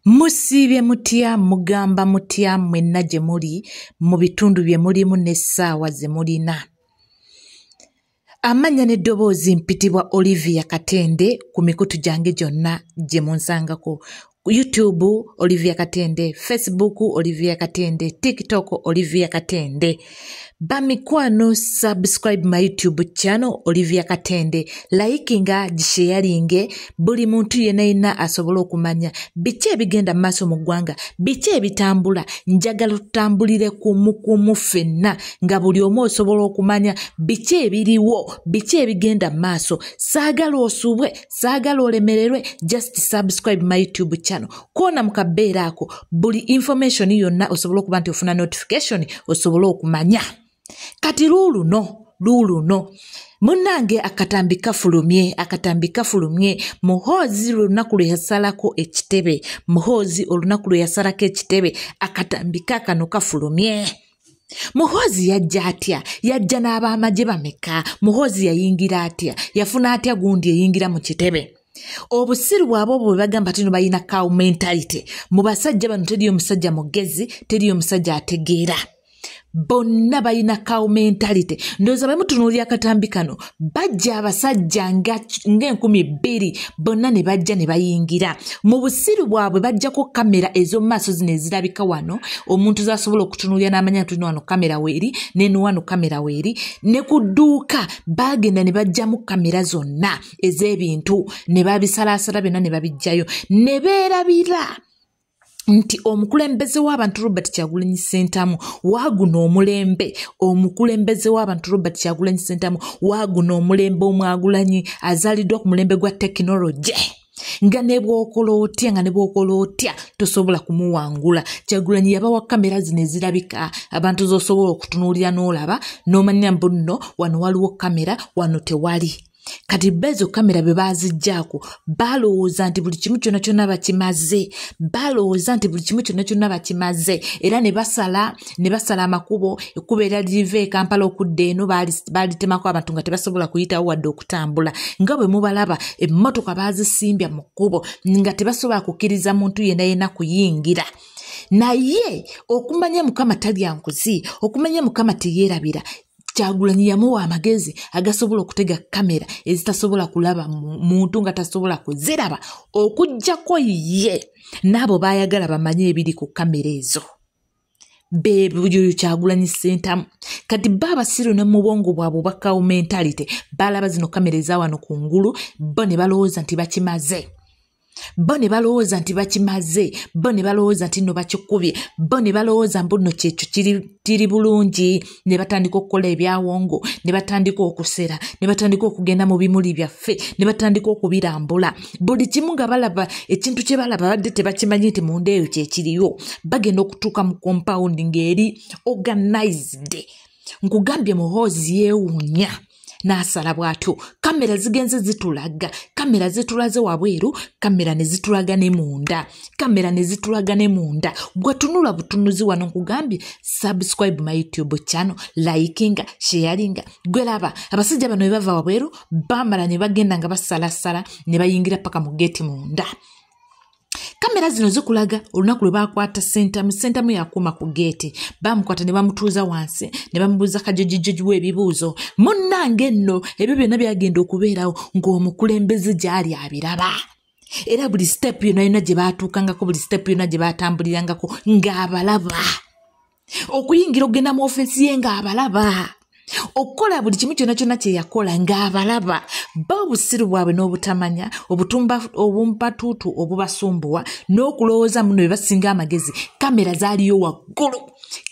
Musiibye mutya, mugamba mutya mwenna gye muli mu bitundu bye mulimu n'essaawa ze mulina. Amannya n'eddoboozi mpitibwa Olivia Katende ku mikutu gyange gyonna gye munsangako. YouTube Olivia Katende, Facebook Olivia Katende, TikTok Olivia Katende. Bamikwano, subscribe my YouTube channel Olivia Katende, likinga, gisharinge, buli muntu yenna yenna asobola okumanya biki ebigenda maaso mu ggwanga, biki ebitambula. Njagala tutambulire kumu ffenna nga buli omu osobola okumanya biki ebiriwo, biki ebigenda maaso. Saagala osubwe, saagala olemererwe, just subscribe my YouTube channel. Koona mu kabeera ako buli information yonna osobola okuba nti ofuna notification osobola okumanya. Kati luuluno munnange akatambi kafulumye, akatambi kafulumye. Muhoozi olunaku lwe yasalako ekitebe, Muhoozi olunaku lwe yasalako ekitebe, akatambi kaakano kafulumye. Muhoozi yajja atya? Yajja n'abamagye bameka? Muhoozi yayingira atya? Yafuna atya gundi eyingira mu kitebe? Obusiru bwabwe obwo bwe bagamba tino balina cow mentality. Mu basajja bano teriyo musajja mugezi, teriyo musajja ategeera. Bonna balina cow mentality. Ndowooza bwe mutunuulira akatambi kano, bajja abasajja nga 2000 bonna ne bajja ne bayingira. Mu busiru bwabwe bajjako kamera ez'omu maaso zino ezirabika wano, omuntu z'asobola okutunuulira n'amanya nti wano kamera weeri, n'eno wano kamera weeri. Ne ku dduuka baagenda ne baggyamu kamera zonna ez'ebintu ne babisalaasala byonna ne babiggyayo ne beerabira nti omukulembeze w'abantu Robert Kyagulanyi Ssentamu waaguno omulembe, omukulembeze w'abantu Robert Kyagulanyi Ssentamu waaguno omulembe, omwagulanyi azaaliddwa ku mulembe gwa tekinologi, nga ne bw'okola otya, nga ne bw'okola otya tosobola kumuwangula. Kyagulanyi yabawa kamera zino ezirabika abantu z'osobola okutunuulira n'olaba n'omanya mbu nno wano waliwo kamera, wano tewali. Kati bo ezo kamera bwe baaziggyaako balowooza nti buli kimu kyonna kyonna bakimaze, balowooza nti buli kimu kyonna kyonna bakimaze, era ne basala amakubo. Ekkubo era liriva e Kampala okudda eno baalitemako abantu nga tebasobola kuyitawo wadde okutambula. Nga bwe mubalaba, emmotoka baazisimbya mu kkubo nga tebasobola kukkiriza muntu yenna yenna kuyingira. Naye okumanya Mukama talya nkuzi, okumanya Mukama teyeerabira, Kyagulanyi yamuwa amagezi agasobola okutega kamera ezitasobola kulaba muntu nga tasobola kuziraba okuggyako ye n'abo baayagala bamanye ebiri ku kamera ezo. Bebuyoyo Kyagulanyi Ssentamu. Kati bo abasiru ne mu bwongo bwabwe obwa cow mentality balaba zino kamera eza wano ku ngulu, bo ne balowooza nti bakimaze, bo ne balowooza nti bakimaze, bo ne balowooza nti nno bakikubye, bo ne balowooza mbu nno kyekyo kiri bulungi, ne batandika okukola ebyawongo, ne batandika okusera, ne batandika okugenda mu bimuli byaffe, ne batandika okubirambula buli kimu nga balaba ekintu kye balaba badde tebakimanyi nti munda eyo kyekiriyo. Bagenda okutuuka mu compound ng'eri organized. Nkugambye, Muhoozi yeewuunya n'asala bw'atyo. Kamera zigenze zitulaga, kamera zitulaze wabweru, kamera ne zitulaga ne munda, kamera ne zitulaga ne munda. Gwe tunula butunuzi wano. Nkugambye, subscribe my YouTube channel, likinga, sharinga. Gwe laba abasajja bano bwe bava wabweru, bamala ne bagenda nga basalasala ne bayingira paka mu geeti munda. Kamera zino zikulaga olunaku lwe bakwata Ssentamu. Ssentamu yakuuma ku geeti, bamukwata ne bamutuuza wansi ne bamubuuza kajojijoji w'ebibuuzo. Munnange nno ebyo byonna byagenda okubeerawo ng'omukulembeze gy'ali abiraba, era buli step yonna yonna gye baatuukangako, buli step yonna gye batambulirangako ng'abalaba, okuyingira okugenda mu ofesi ye ng'abalaba, okukola buli kimu kyonna kyonna kye yakola ng'abalaba. Ba obusiru bwabwe n'obutamanya, obumpatuutu obubasumbuwa n'okulowooza muno bye basinga amagezi. Kamera zaaliyo waggulu,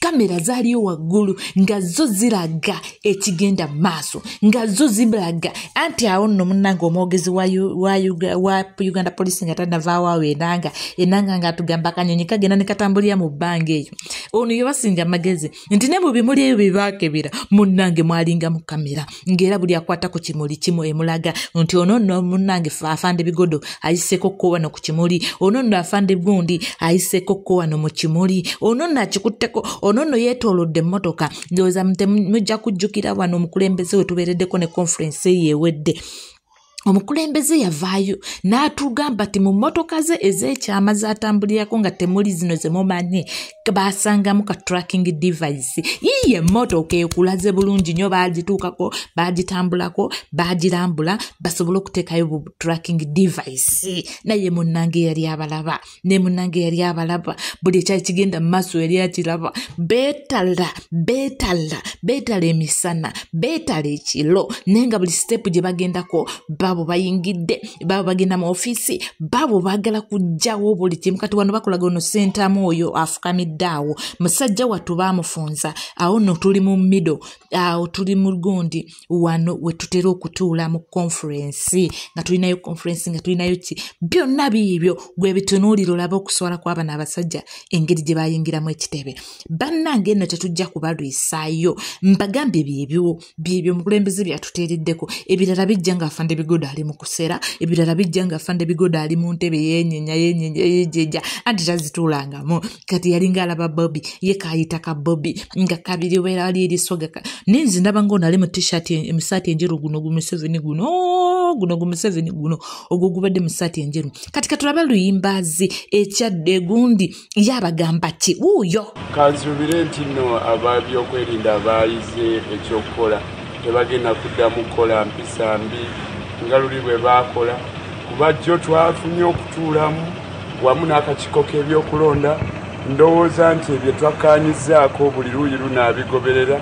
kamera zaaliyo waggulu nga zo ziraga ekigenda mu maaso, nga zo ziraga. Anti awo nno munnange omwogezi wa Uganda Police nga tannavaawo awo, Enanga ng'atugamba akanyonyi kagenda ne katambulira mu bbanga eyo. Ono ye basinga amagezi nti ne mu bimuli ebyo bye baakebera, munnange mwalinga mu kamera, ng'era buli akwata ku kimuli kimu emulaga nti ono nno munnange afande Bigodo ayiseeko ko wano ku kimuli, ono nno afande gundi ayiseeko ko wano mu kimuli, ono nno akikutteko, ono nno yeetoolodde emmotoka. Ndowooza mujja kujjukira wano omukulembeze we tubeereddeko ne conference eyo ewedde. Omukulembeze yavaayo n'atugamba nti mu mmotoka ze ez'ekyama z'atambulirako nga temuli zino ze mumanyi basangamu ka tracking device. Yiye emmotoka ekulaze bulungi nnyo, baagituukako, baagitambulako, baagirambula basobole okuteekayo bu tracking device. Naye munnange yali abalaba, ne munnange yali abalaba, buli ekyali kigenda mu maaso yali akiraba. Beetala, beetala, beetala emisana, beetala ekiro, naye nga buli siteepu gye bagendako baabo bayingidde, baabo bagenda mu ofiisi, baabo baagala kuggyawo buli kimu. Kati wano bakolaga ono Ssentamu oyo afukamidde awo, musajja wattu baamufunza. Awo nno tuli mu middle, awo tuli mu gundi wano we tutera okutuula mu conference, nga tulinayo conference, nga tulinayo ki, byonna biibyo gwe bitunuulira olabe okuswala kw'abano abasajja engeri gye bayingiramu ekitebe. Bannange nno tetujja kubalwisaayo, mbagambye byebyo, byebyo omukulembeze byatuteereddeko. Ebirala bijja nga Afande Bigoda ali mu kusera, ebirala bijja nga Afande Bigoda ali mu ntebe yeenyenya, yeenyenya, yeejeja, anti tazituulangamu. Kati yalinga alaba Bobi, ye kaayita ka Bobi nga kabiri obeera ali erisoga. Naye nze ndaba ng'ono ali mu t-shirt mu ssaati enjeru, guno gu Museveni guno, guno gu Museveni guno, ogwo gubadde mu ssaati enjeru. Kati katulabe Luyimbaazi ekyadde egundi yabagamba ki wuuyo. Kansuubire nti nno ab'ebyokwerinda baayize ekyokukola, tebagenda kuddamu kukola mpisa mbi nga luli bwe baakola, kuba jjo twafunye okutuulamu wamu n'akakiiko k'ebyokulonda. Ndowooza nti ebyo twakkaanyizzaako buli luuyi lunaabigoberera.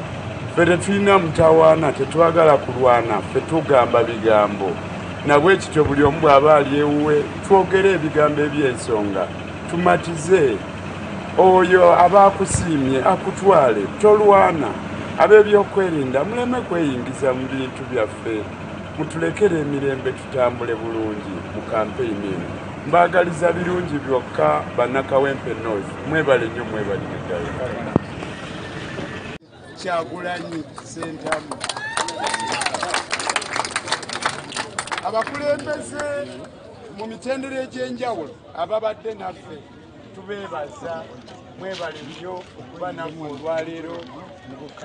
Ffe tetulina mutawaana, tetwagala kulwana, ffe tugamba bigambo. Nabwe kityo buli omu bw'aba ali ewuwe twogere ebigambo eby'ensonga, tumatize oyo aba akusiimye akutwale, tolwana. Ab'ebyokwerinda muleme kweyingiza mu bintu byaffe, mutulekere emirembe tutambule bulungi mu kampeyini eno. Mbaagaliza birungi byokka bannakawempe North, mwebale nnyo, mwebalire ddala. Kyagulanyi Ssentamu. Abakulembeze mu mitendera egy'enjawulo ababadde naffe tubeebaza, mwebale nnyo okuba naffe olwaleero,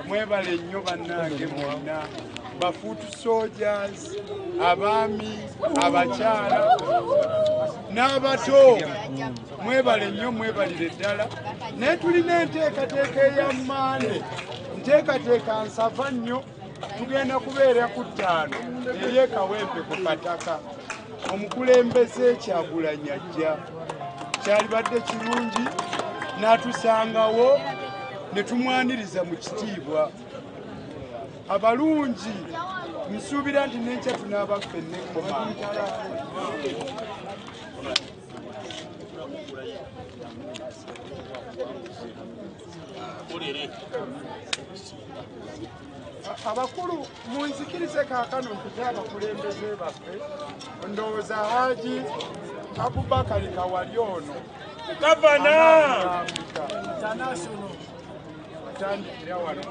mwebale nnyo bannange mwenna, ba foot soldiers, abaami, abakyala n'abato, mwebale nnyo, mwebalire ddala. Naye tulina enteekateeka ey'amaanyi, nteekateeka nsava nnyo. Tugenda kubeera ku 5 eri e Kawempe ku Kataka. Omukulembeze Kyagulanyi ajja, kyalibadde kirungi n'atusangawo ne tumwaniriza mu kitiibwa. Abalungi nsuubira nti n'enkya tunaaba ffenna ekoma. Abakulu munzikirize kaakano mpite abakulembeze baffe. Ndowooza Haji Abubakari Kawali ono Gavana atandikira wano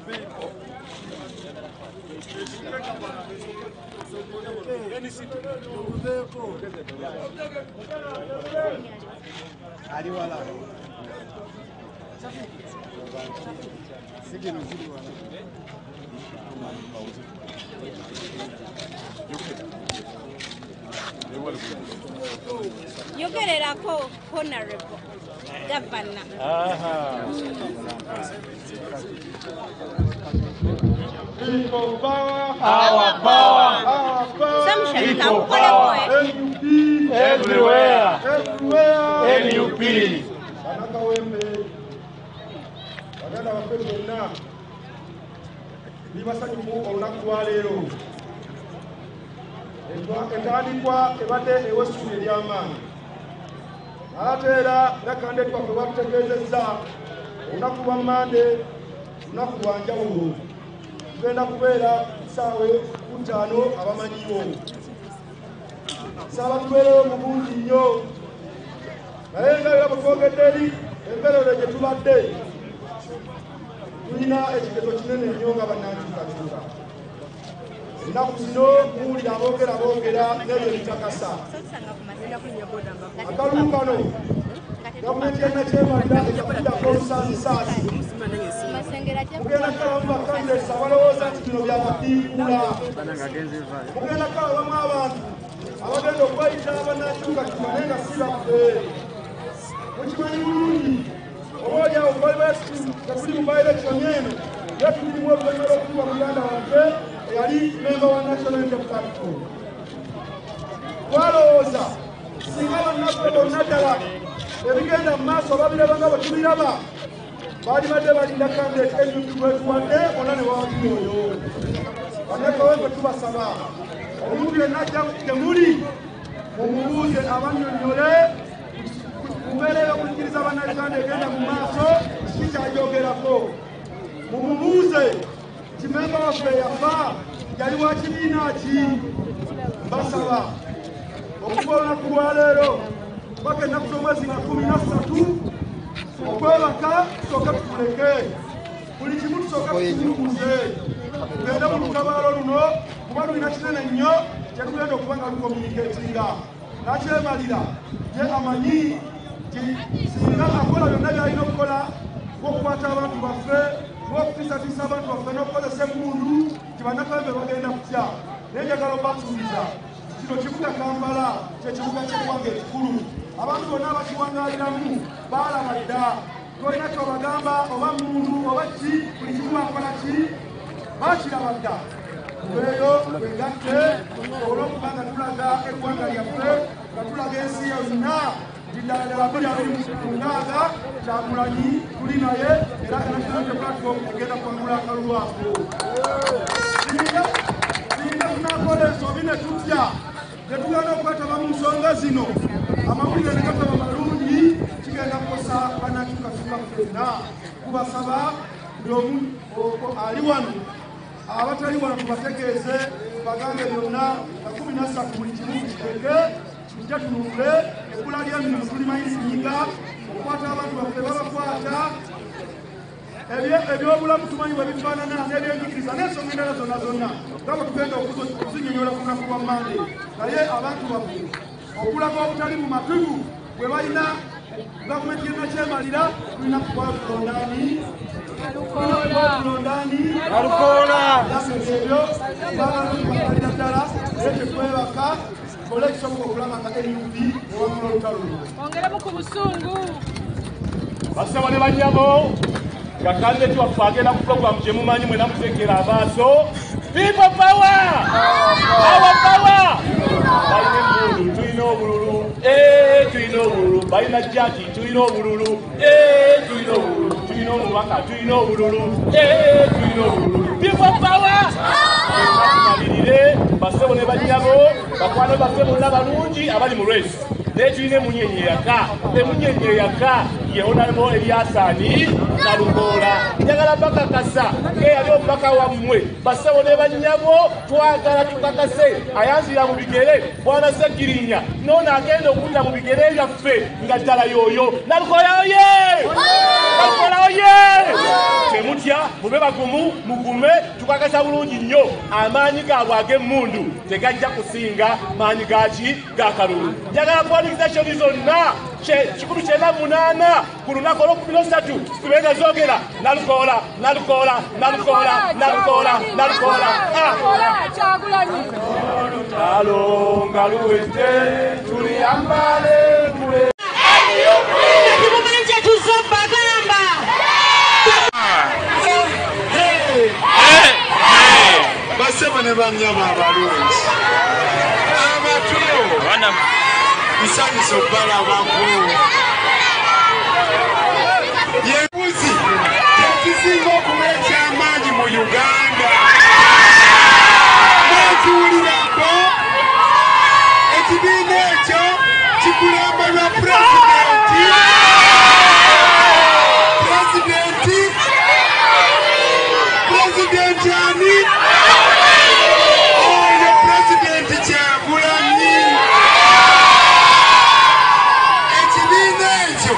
Biiko. Yogererako Honorable Governor. People power, our power, our power, people power, NUP, everywhere, everywhere, NUP. Bannakawempe, baganda baffe bonna, ndi basanyufu olunaku lwaleero. Entandikwa ebadde ewa essuubi ery'amaanyi. Ate era nga kandidate waffe batutegeezezza, olunaku lwa Mmande lunaku lwa njawulo. Tugenda kubeera ku kisaawe ku 5 abamanyiwo. Nsaba tubeerewo mu bungi nnyo. Naye nga era bwe twogedde eri empeerero gye tubadde, tulina ekigezo kinene nnyo nga bannankyukakyuka. Ennaku zino muwulira aboogera boogera n'ebyo bitakasa. Akalulu kano gavumenti ya Nakyemalira ekakuddako olusaasisaasi. Mugenda kukalabamu bakandidates abalowooza nti bino byabatiikula. Mugenda kukalabamu abantu abagenda okweyita abannakyukakyuka naye nga si baffe. Mukimanyi bulungi oba oliawo tetuli mu by-election eno, era tulimu oluvannyuma lw'okutuwa muganda waffe eyali memba wa National Unity Platform. Twalowooza singa bannaffe bonna ddala ebigenda mu maaso babiraba nga bwe tubiraba, baali badde balinda candidate NUP gwetuwadde bonna ne bawagira oyo. Bannakawempe tubasaba omuntu yenna ajja gye muli mumubuuze abannyonnyole ku mbeera ey'okuyigiriza Bannayuganda egenda mu maaso kikyajogerako. Mumubuuze nti memba waffe yafa yali wa kibiina ki. Mbasaba okuva olunaku lwaleero paka ennaku z'omwezi nga 13 okwebaka tusooke tukuleke buli kimu, tusooke tukinyukuze tugende mu lutabaalo luno kuba lulina kinene nnyo kyetugenda okuba nga lukomuniketinga. Nakyemalira ye amanyi nti singa akola byonna byalina okukola ng'okukwata abantu baffe, ng'okutiisatiisa abantu baffe n'okukozesa emmundu, nti bannakawempe bagenda kutya. Naye njagala obasuubiza kino kibuga Kampala kyekibuga ky'eggwanga ekikulu. Abantu bonna abakiwangaaliramu baalaba dda, tolina kyobagamba oba muntu oba ki, buli kimu bakola ki bakiraba dda. Eyo twegatte olw'okuba nga tulaga eggwanga lyaffe, nga tulaga ensi yonna nti ddala ddala 2026 Kyagulanyi tuli naye, era National Unity Platform egenda kuwangula akalulu ako. Singa tunakola ensobi ne tutya ne tugenda okwetaba mu nsonga zino, amawulire ne gataba malungi, kigenda kukosa bannakyukakyuka ffenna. Kubasaba buli omu ali wano, abatali wano tubategeeze, bagambe byonna nga 13 buli kimu tukireke, tujja tununule ebbula ly'emirimu tulimanyi sinyiga, okukwata abantu baffe babakwata, ebyobulamu tumanyi bwe bifaanana n'ebyenjigiriza n'ensonga endala zonna zonna nga bwe tugenda okuzinyonyola ku lunaku lwa Mmande. Naye abantu baffe okulaga obutali bumativu bwe balina gavumenti y'ennakyemalira, tulina kuba tulondaani ebyo bagalira ddala, naye tetwebaka, tukole ekisoboka okulaba nga NUP ewangula olutalo luno. Ongeremu ku busungu. Bassebo ne bannyabo, nga kandidate waffe agenda ku pulogulaamu gye mumanyi mwena mutegeera amaaso. People power! Our power! Balina emmundu, tulina obululu. Tulina obululu. Balina jaki, tulina obululu. Tulina obululu. Tulina omubaka, tulina obululu. Tulina obululu. People power! Tumalirire bassebo ne bannyabo, bakwano baffe bonna balungi abali mu race. Naye tulina emunyenye eyaka, emunyenye eyaka ye Honorable Eriasani Nalukoola. Njagala bakakasa ng'eyali omubaka wammwe, bassebo ne bannyabo, twagala tukakase ayanzira mu bigere Bwana Ssegirinya n'ono agenda okudda mu bigere byaffe nga ddala y'oyo. Nalukoola oye! Nalukoola oye! Temutya, mube bagumu, mugume, tukakasa bulungi nnyo amaanyi gaabwe ag'emmundu tegajja kusinga maanyi gaki g'akalulu. Njagala kuwanikization zonna 198 ku lunaku olw'okubinosatu zibe nga zoogera Nalukoola, Nalukoola, Nalukoola, Nalukoola, Nalukoola. Kyagulanyi. Olutalo nga luwedde tuliyambale kule. Temumanyi kye tuzze obbagamba. Bassebo ne bannyabo abalungi abato, nsanyusa obbalabako. Yembuzi kyekisinga okuba ekyamaanyi mu Uganda. Mwekiwulirako ekibiina ekyo kikulemberwa pulezidenti. Pulezidenti ani? Oyo Pulezidenti Kyagulanyi. Ekibiina ekyo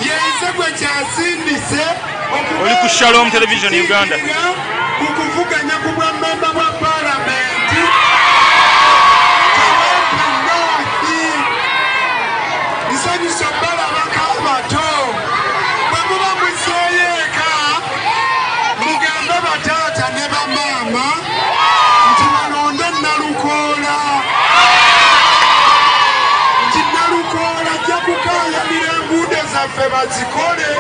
yenze gwe kyasindise Oli ku Shalom Television Uganda. Ku kuvuganya ku bwa mmemba bwa paalamenti Kawempe North. Nsanyusa obbalabako abato. Bwe muba muzeeyo eka, zaffe bazikole.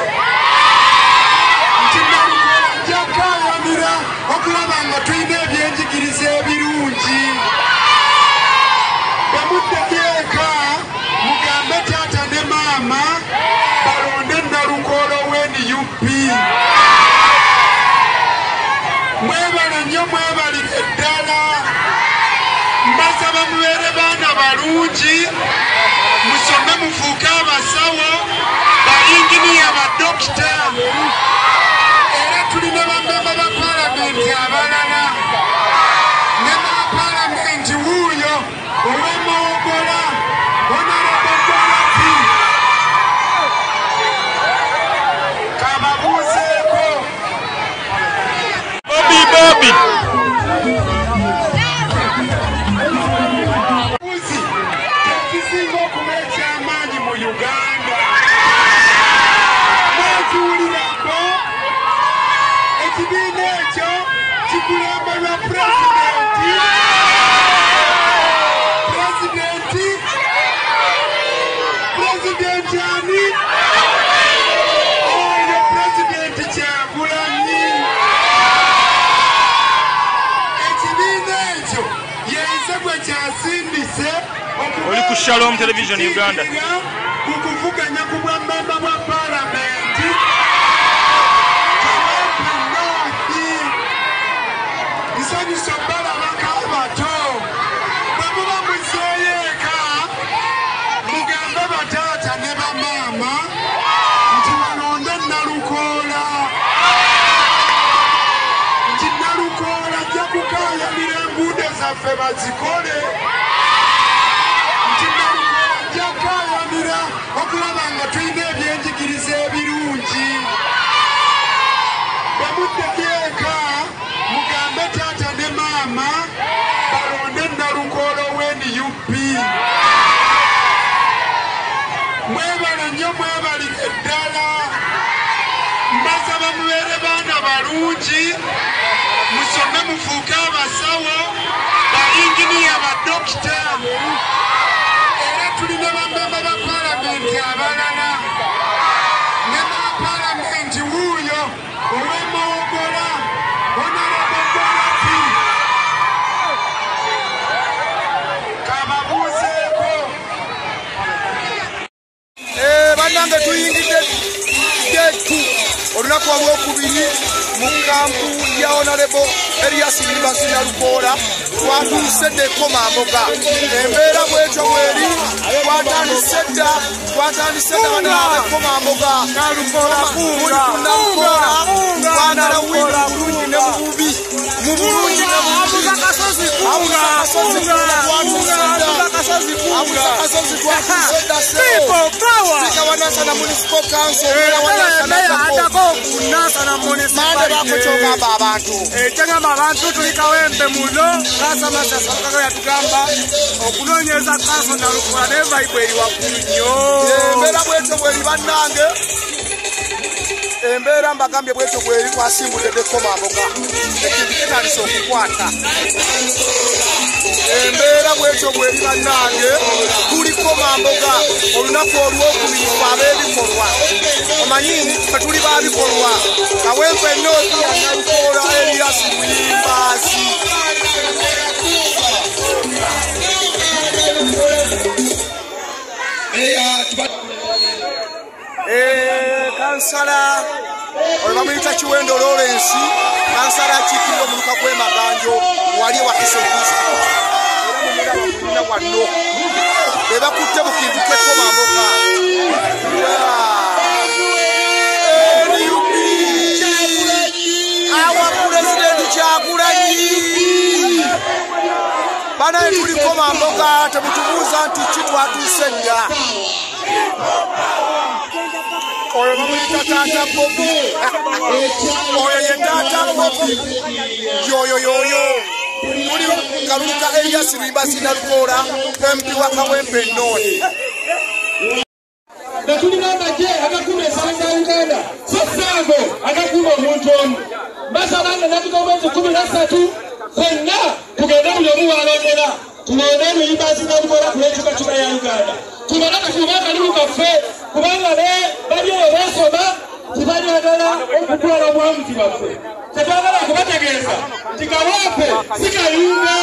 Nti Nalukoola ajja kukaayanira okulaba nga tulina ebyenjigiriza ebirungi. Bwe muddayo eka mugambe taata ne maama balonde Nalukoola ow'NUP. Mwebale nnyo, mwebalire ddala. Mbasaba mubeere baana balungi, musome mufuuke abasawo, bayinginiya, badokita. Era tulina bammemba ba paalamenti abalala. Ne ba paalamenti wuuyo ow'Emawogola, Honorable Dorothy. Kababuuzeeko. Bobi Bobi. Buzi tekisinga okuba ekyamaanyi mu Uganda. Mwakiwulirako? Ekibiina ekyo kikulemberwa pulezidenti. Pulezidenti ani? Oyo Pulezidenti Kyagulanyi. Ekibiina ekyo yenze gwe kyasindise Oli ku Shalom Television Uganda. ku kuvuganya ku bwammemba bwa paalamenti Kawempe North. Nsanyusa obalabako abato. Bwe muba muzzeeyo eka mugambe bataata ne bamaama nti balonde Nalukoola. Nti Nalukoola ajja kukaayanira enguudo zaffe bazikole. Nti Nalukoola ajja kukaayanira okulaba nga tulina ebyenjigiriza ebirungi. Bwe muddayo eka mugambe taata ne maama balonde Nalukoola ow'NUP. Mwebale nnyo, mwebalire ddala. Mbasaba mubeere baana balungi, musome mufuuke abasawo, bayinginiya, badokita. Era tulina bammemba ba paalamenti abalala. Ne ba paalamenti wuuyo ow'Emawogola, Honorable Dorothy. Kababuuzeeko. Bannange tuyingidde day 2 olunaku olwokubiri mu kampu ya Honorable Erias Luyimbazi Nalukoola. Twatuuse dda Ekkomamboga. Embeera bwetyo bweri. Twatandise dda bannange Ekkomamboga. Muli ku Nalukoola, twagala win mu bulungi ne mu bubi. Mu bulungi ne mu bubi. Abuza kasozi twatuuse dda. Abuza kasozi twatuuse dda. Speaker wa Nansana Municipal Council. Mande bako kyogamba abantu. Kyengamba abantu tuli Kawempe muno kasamasa yatugamba okunoonyeza kanso Nalukoola naye vibe eri waggulu nnyo. Embeera bwetyo bweri bannange. Embeera mbagambye bwetyo bweri. Twasimbudde dda Ekkomamboga. Ekintu kitandise okukwata. Embeera bwetyo bweri bannange. Tuli Kkomamboga olunaku olwokubiri ffe ab'ebikolwa. Omanyi ffe tuli babikolwa. Kawempe North ya Nalukoola Erias Luyimbazi. Kansala oyo bamuyita Kiwendo Lawrence, kansala akiikirira omuluka gw'e Maganjo wali ewakiso disitulikiti. Era mumulaba mulina wano be bakutte mu kintu ky'Ekkomamboga. NUP awa Pulezidenti Kyagulanyi. Banaye tuli Kkomamboga, temutubuuza nti ki twatuuse dda. Oyo bamuyita Taata Bobi. Oyo ye Taata Bobi. Yoyo yoyo. Tuli kalulu ka Erias Luyimbazi Nalukoola, MP wa Kawempe North. Nga tulina amagye agakuuma ensalo za Uganda, so ssango agakuuma omuntu omu. Mbasaba nga ennaku z'omwezi 13 ffenna tugende buli omu w'alondera tulonde Luyimbazi Nalukoola ku lw'enkyukakyuka ya Uganda. Tumale tukuume akalulu kaffe kubanga ne Okutwala obuwanguzi bwaffe. Kyetwagala okubategeeza nti Kawempe si Kayunga,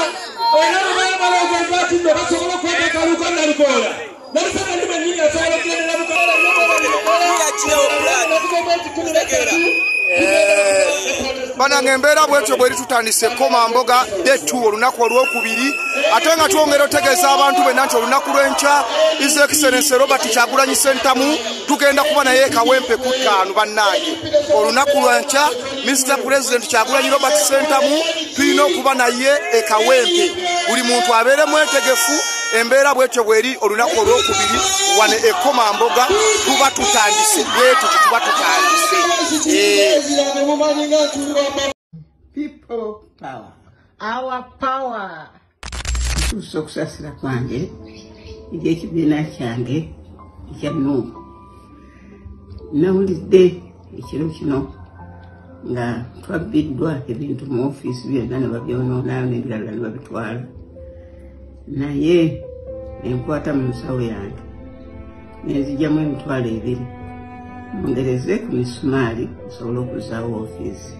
olina lubamalogezi ati nno basobola okweteekaluka Nalukoola. Namuseveni mwennyini asobola okugendera mu Kampala Banange embeera bwetyo bweri tutandise Komamboga day 2 olunaku olwokubiri, ate nga twongera otegeeza abantu benna nti olunaku lw'enkya His Excellency Robert Kyagulanyi Ssentamu tugenda kuba naye Kawempe ku 5. Bannange, olunaku lw'enkya Mr. President Kyagulanyi Robert Ssentamu tulina okuba naye e Kawempe. Buli muntu abeere mwetegefu. Embeera bwetyo bweri olunaku olwokubiri wano e Komamboga tuba tutandise bwetyo tuba tutandise. People power. Our power. Ntuusa okusaasira kwange eri ekibiina kyange ekya NUP. Nawulidde ekiro kino nga twabbiddwa ebintu mu ofiisi byonna ne babyonoona n'ebirala ne babitwala, naye nenkwata mu nsawo yange nenzigyamu 20,000 mongereze ku misumaali nsobole okuzzaawo ofiisi.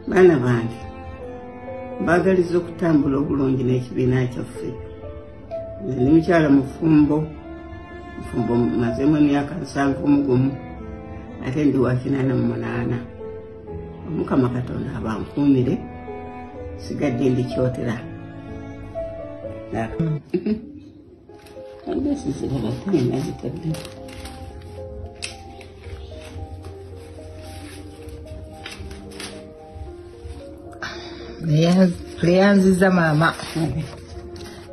Baana bange, mbaagaliza okutambula obulungi n'ekibiina kyaffe. Nze ndi mukyala mufumbo, mufumbo mazeemu emyaka 71, ate ndi wa 88. Omukama Katonda abankuumire, sigadde ndi kyotera. Tweyanziza maama,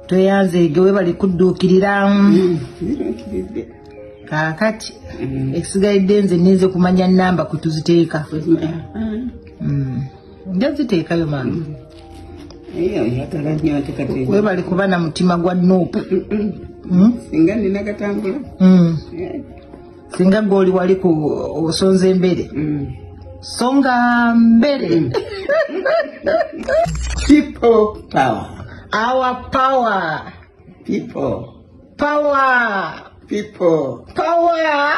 tweyanzeege webali kudduukirira. Kaakati ekisigalidde nze ninze kumanya namba kwe tuziteeka. Nja ziteekayo maama. Webali kuba na mutima gwa NUP. Singa nina katambula. Singa gw'oli wali ku osonze embere. Songa mbere. People power. Our power. People power. People power.